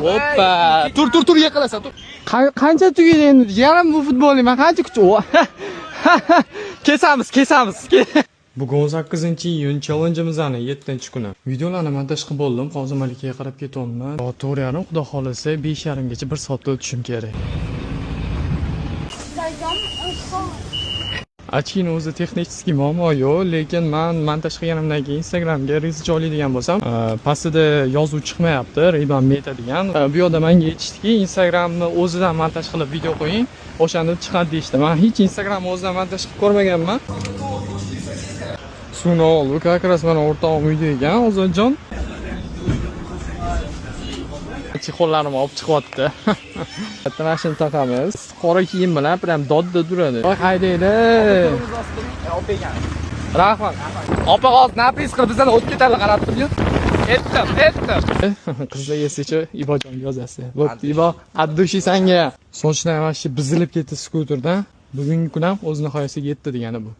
Hoppa. Tur, tur, tur, yiqilasan, tur. Qancha tugaydi endi? Yarim bu futbolni man qancha kuch. Kesamiz, kesamiz. Bugun 18-iyun, challenge'imizni 7-kuni. Videolarni montaj qilib bo'ldim. Hozir Malikaga qarab ketyapman. Soat 4:30, xudo xolasa 5:30 gacha 1 soatda o'tishim kerak. Зайдем в Очки ni o'zi texnik muammo yo'q, lekin man montaj qilganimdan keyin Instagramga reels joylaydigan bo'lsam, pastida yozuv chiqmayapti, Ray-Ban Meta degan. Bu yoqda menga aytishdiki, Instagramni o'zidan montaj qilib video qo'ying, o'shanda chiqadi deyishdi. Man hech Instagramni o'zidan montaj qilib ko'rmaganman. Suvni oldi, как раз mana o'rtog'im uyda ekan, Ozodjon. Чехол larimni olib chiqyapti. Bitta mashina taqamiz. Qora kiyim bilan prям dodda turadi. Voy, haydaydi. Rahmat. Opa hozir napis qilib bizdan o'tib ketadi, qarab turib. Etdim, etdim. Qizlar yesichi Ibojonga yozasiz. Bo'pti, Ibo, от души sanga. Sochlar вообще buzilib ketdi skuterdan. Bugungi kun ham o'z nihoyasiga yetdi degani bu.